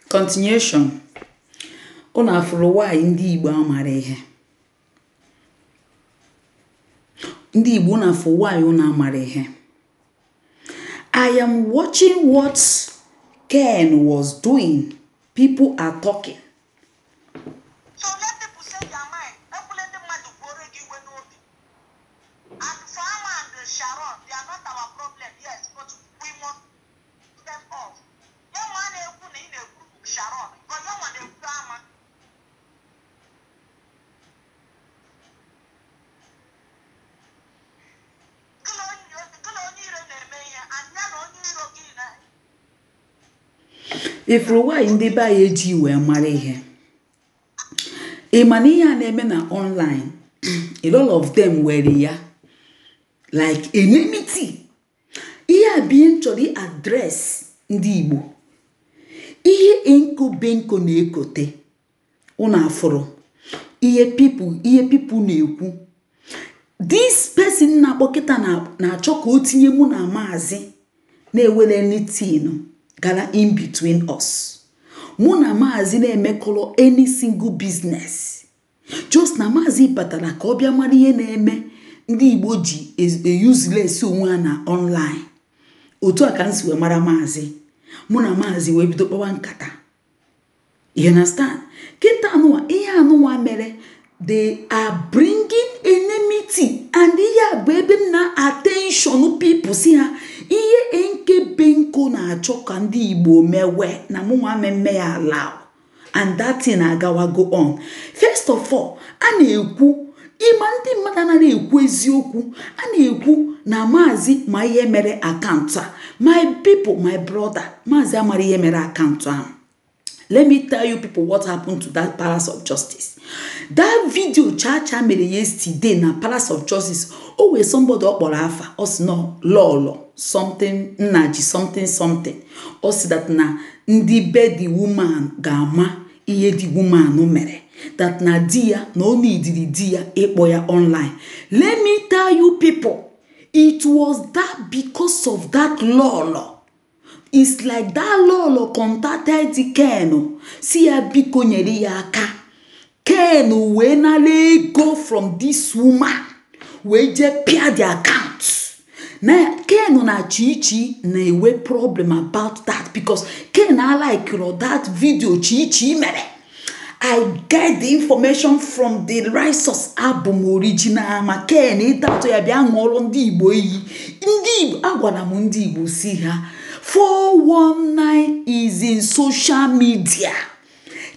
Continuation. Unu afụrụ nwaanyị ndị Igbo amara ihe. Ndị Igbo unu afụ nwaanyị unu amara ihe. I am watching what Ken was doing. People are talking. So let people say their mind. Ekwule ndị mmadụ kwuore gị iwe n'obi. And for Ama and Sharon, they are not our problem, yes, but we must put them off. Ya nwa na-ekwu na ị na-ekwu Sharon, but ya nwa na-ekwu Ama. Gị na onye iro na-eme ihe, and ya na onye iro gị na Ifuru nwaanyị ndị be anyị eji wee mara ihe. Ị ma na ihe a na-eme na online, a lot of them were ya like enmity. Ihe a bụ ihe m chọrọ address ndị Igbo. Ihe enko benko na-ekote unu afụrụ ihe people na-ekwu. This person na-akpọ kịta na-achọ ka o tinye mụ na maazị na-ewere anything gara in between us. Mụ na maazị na-emekọrọ any single business. Just na maazị batara ka ọ bịa mara ihe na-eme ndị Igbo ji useless onwe ha na online. Otu a ka m si wee mara maazị. Mụ na maazị wee bido kpawa nkata. You understand? Kịta anụnwa ihe anụnwa mere, they are bringing enmity, and ihe a bụ ebe m na attention people si ha ihe nke benko na-achọ ka ndị Igbo mewe na mụnwa mmemme ya allow, and that thing agawago on. First of all, a na-ekwu ịma ndị mmadụ anaghị ekwu eziokwu. A na-ekwu na maazị ma ihe mere akaụntụ a. My people, my brother, maazị amara ihe mere akaụntụ ahụ. Let me tell you people what happened to that Palace of Justice. That video Chacha mere yesterday na Palace of Justice. O wee somebody ọ kpọrọ afa, ọ sị nọ lọlọ something nnaji something something. Ọ sị that na ndị be the woman ga-ama ihe the woman mere. That na di ya na o neediri di ya ịkpọ ya online. Let me tell you people, it was that because of that lọlọ. It's like that lọlọ contacted Ken, si ya biko nyere ya aka. Ken wee nara ego from this woman, wee jee pịa the account. Na Ken na Chichi na-enwe problem about that because Ken alikiro that video Chichi mere. I get the information from the right source. Abụ m original ma Ken ịdatụ ya bịa ṅụọrọ ndị Igbo iyi. Ndị Igbo, agwara m ndị Igbo si ha 419 is in social media.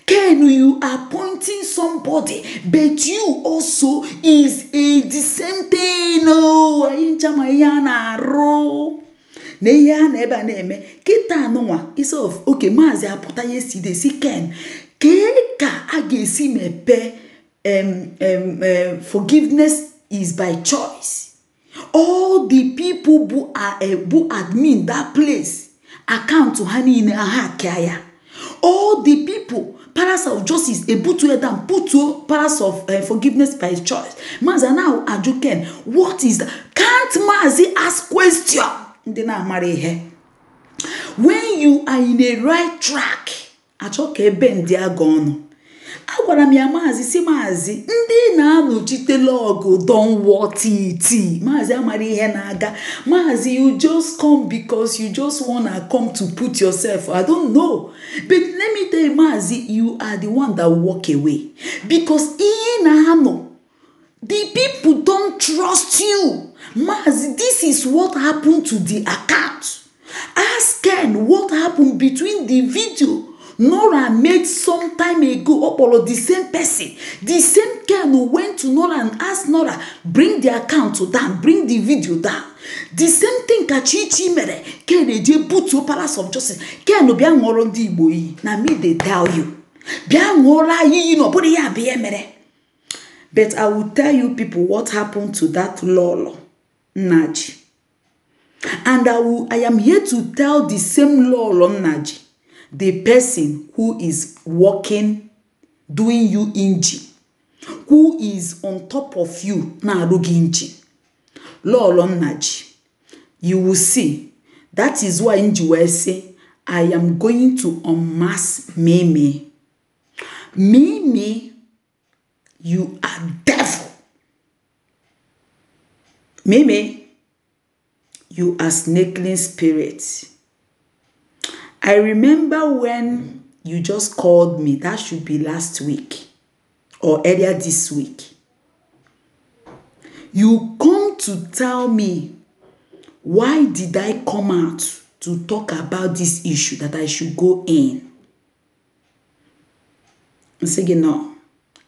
Ken, you are pointing somebody, but you also is a the same thing. Oh, anyị ncha ma ihe a na-arụ na ihe a na ebe a na-eme kịta anụnwa isi of okay maazị apụta yesterday si Ken kee ka a ga-esi mepee forgiveness is by choice. All the people bụ admin that place akaụntụ ha niile ha akịa ya. All the people Palace of Justice ebutuo down, putuo Palace of forgiveness by choice. Maazị now ajụ Ken, what is that? Can't maazị ask question? Ndị na-amara ihe. When you are in a right track, achọ ka ebe ndị aga ọnụ. Agwara m ya maazị si maazị ndị na-anọchitela ọgụ don want it. Maazị amara ihe na-aga. Maazị, you just come because you just wanna come to put yourself. I don't know. But let me tell you, maazị, you are the one that walk away. Because ihe na-anọ, the people don't trust you. Maazị, this is what happened to the account. Ask Ken what happened between the video Nora made some time ago. Okporo, the same person, the same Ken who went to Nora and asked Nora, bring the account down, bring the video down. The same thing ka Chichi mere. Ken eje butuo Palace of Justice. Ken bịa ṅụọrọ ndị Igbo iyi. Na me dey tell you. Bịa ṅụọrọ anyị iyi na ọ bụrụ ya bụ ihe mere. But I will tell you people what happened to that lọlọ Nnaji. And I am here to tell the same lọlọ Nnaji, the person who is working, doing you inji, who is on top of you, na-arụ gị inji. Lọlọ Nnaji, you will see. That is why nji wee sị, I am going to unmask Mimi. Mimi, you are devil. Mimi, you are snakeling spirit. I remember when you just called me. That should be last week or earlier this week. You come to tell me, why did I come out to talk about this issue, that I should go in? I'm saying, no,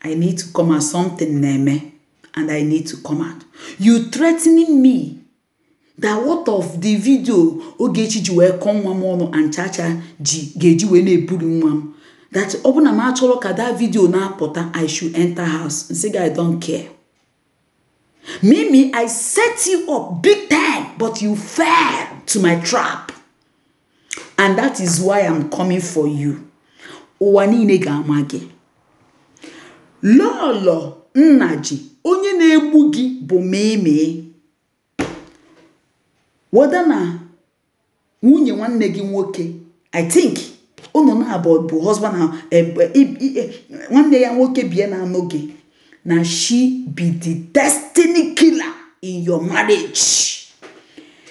I need to come out, something, Neme, and I need to come out. You threatening me that what of the video Ogechi ji wee kọọ nwa m ọnụ and Chacha ji ga-eji wee na-eburu nwa m, that ọ bụ na m achọrọ ka that video na-apụta, I should enter house. Nsị gị, I don't care. Mimi, I set you up big time, but you fell to my trap. And that is why I'm coming for you. Ụwa niile ga-ama gị. Lọlọ Nnaji, onye na-egbu gị bụ Mimi. Whether na nwunye nwanne gị nwoke, I think unu na-abụ bụ husband na nwanne ya nwoke bie na-anụ gị, na she be the destiny killer in your marriage.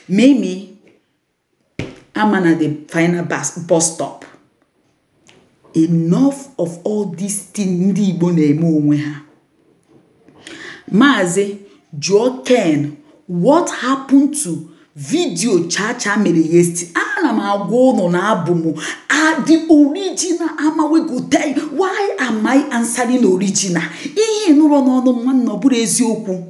Mimi, I'm at the final bus stop. Enough of all these things ndị Igbo na-eme onwe ha. Maazị, jụọ Ken, what happened to video Chacha mere yesterday? Ana m agwa unu na abụ m the original. Ama we go tell you why am I answering original? Ihe nụrụ n'ọnụ m nwanne, ọ bụrụ eziokwu.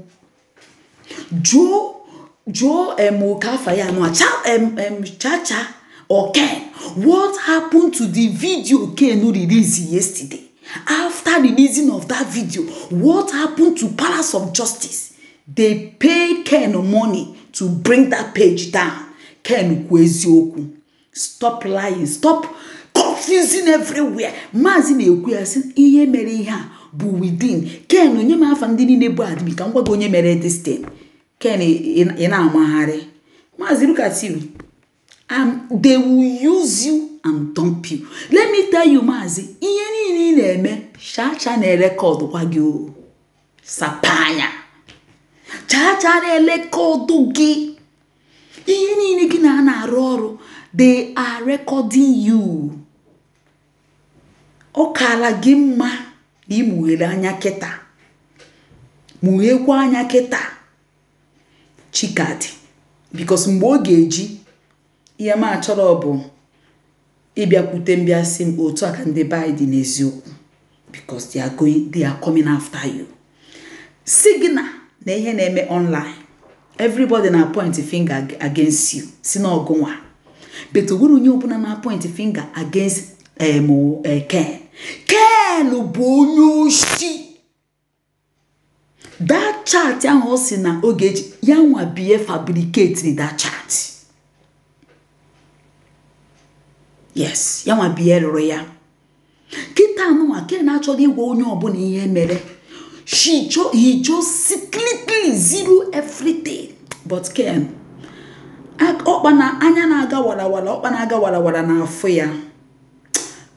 Jụọ em ka afa ya anụ Chacha or Ken, what happened to the video Ken released yesterday? After releasing of that video, what happened to Palace of Justice? They pay Ken money to bring that page down. Ken kwuo eziokwu. Stop lying. Stop confusing everywhere. Maazị na-ekwu ya sị ihe mere ihe a bụ within. Ken, onye m afa ndị niile bụ admin ka m gwa gị onye mere this thing. Ken, ị na-amagharị. Maazị, look at you. They will use you and dump you. Let me tell you, Maazị, ihe niile ị na-eme, Chacha na-erekọdụ kwa gị o. Sapanya. Chacha na-elekọdụ gị. Ihe niile gị na na-arụ ọrụ, they are recording you. Ọ kaala gị mma na ị mughere anya kịta. Mughekwa anya kịta. Chikadi. Because mgbe ọ ga-eji, ihe m achọrọ bụ ịbịakwute mbịa sị m otu a ka ndị be anyị dị n'eziokwu. Because they are coming after you. Si gị na ihe na-eme online, everybody na point finger against you. Si na ọgụnwa. But o nwere onye ọbụla na point finger against Ken. Ken bụ onye oshi. That chat ahụ ọ sị na Ogechi ya nwa bie fabricate that chat. Yes, ya nwa bie rụrụ ya. Kịta anụnwa Ken achọghị ịgwa onye ọbụla ihe mere. He just secretly zero everything. But Ken, ọkpa na anya na-aga warawara, ọkpa na-aga warawara n'afọ ya.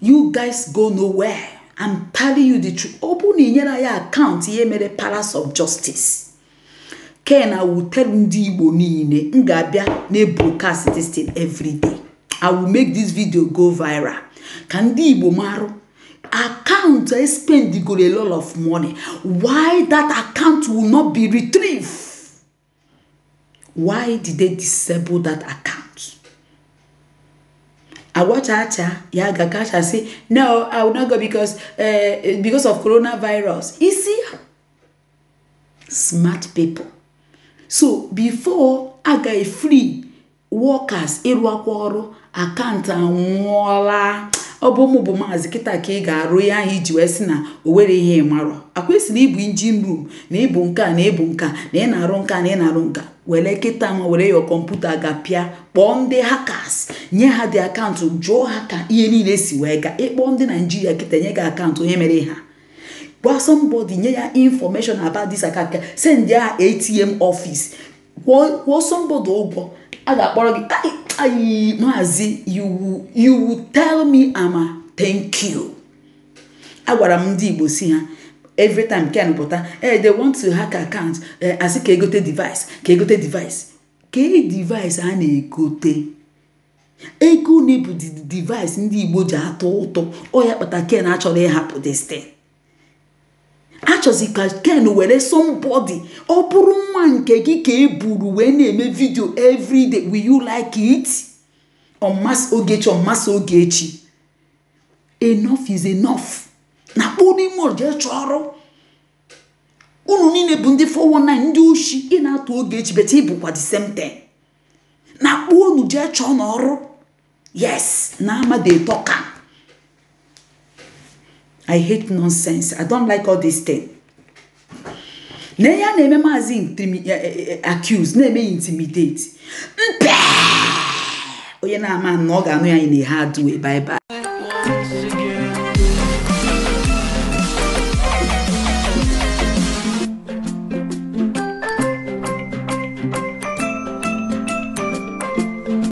You guys go nowhere. I'm telling you the truth. Ọ bụrụ na ị nyere ya akaụntụ ihe mere Palace of Justice, Ken, I will tell ndị Igbo niile, m ga-abịa na-broadcast this thing every day. I will make this video go viral. Ka ndị Igbo marụ, account I spend go a lot of money. Why that account will not be retrieved? Why did they disable that account? Agwa Chacha, ya ga say, no, I will not go because of coronavirus. You see, smart people. So before I got free workers, ịrụ akwa ọrụ, akaụntụ anwụọla. Ọ bụ ụmụ bụ maazị kịta ka ị ga-arụ ya ahụ iji wee sị na o nwere ihe ị marọ. Akwa esi na ịbụ engine room, na ịbụ nke a, na ịbụ nke a, na ị na-arụ nke a, na ị na-arụ nke a. Were kịta ma were your kọmputa ga-pịa, kpọọ ndị hackers, nye ha dị akaụntụ, jụọ ha ka ihe niile si wee gaa. Ịkpọọ ndị Naijiria kịta nye gị akaụntụ onye mere ha. Gwa somebody, nye ya information about this account, send ya ATM office, kwụọ somebody ụgwọ, a ga-akpọrọ gị. Ayi, Maazị, you will tell me ama thank you. Agwara m ndị Igbo si ha, every time Ken pụta, they want to hack account, asị ka egote device, ka egote device, ka e device a na-egote ego na-ebu device ndị Igbo ji atụ ụtụ. Ọ ya kpata Ken achọrọ ịhapụ this thing. Achọzi ka Ken were somebody, ọ bụrụ nwa nke gị ka e buru wee na-eme video everyday, will you like it? Ọmasị Ogechi, ọmasị Ogechi. Enough is enough. Na kpụ n'ime jee chọọ ọrụ. Unu niile bụ ndị 419, ndị oshi. Ị na-atụ Ogechi, but ị bụkwa the same thing. Na kpụ unu jee chọọ n'ọrụ. Yes, na ama dey talk am. I hate nonsense. I don't like all this thing. Na ya na-eme Maazị accuse, na-eme intimidate. Mpe onye na-ama na ọ ga-anụ ya in a hard way. Bye bye.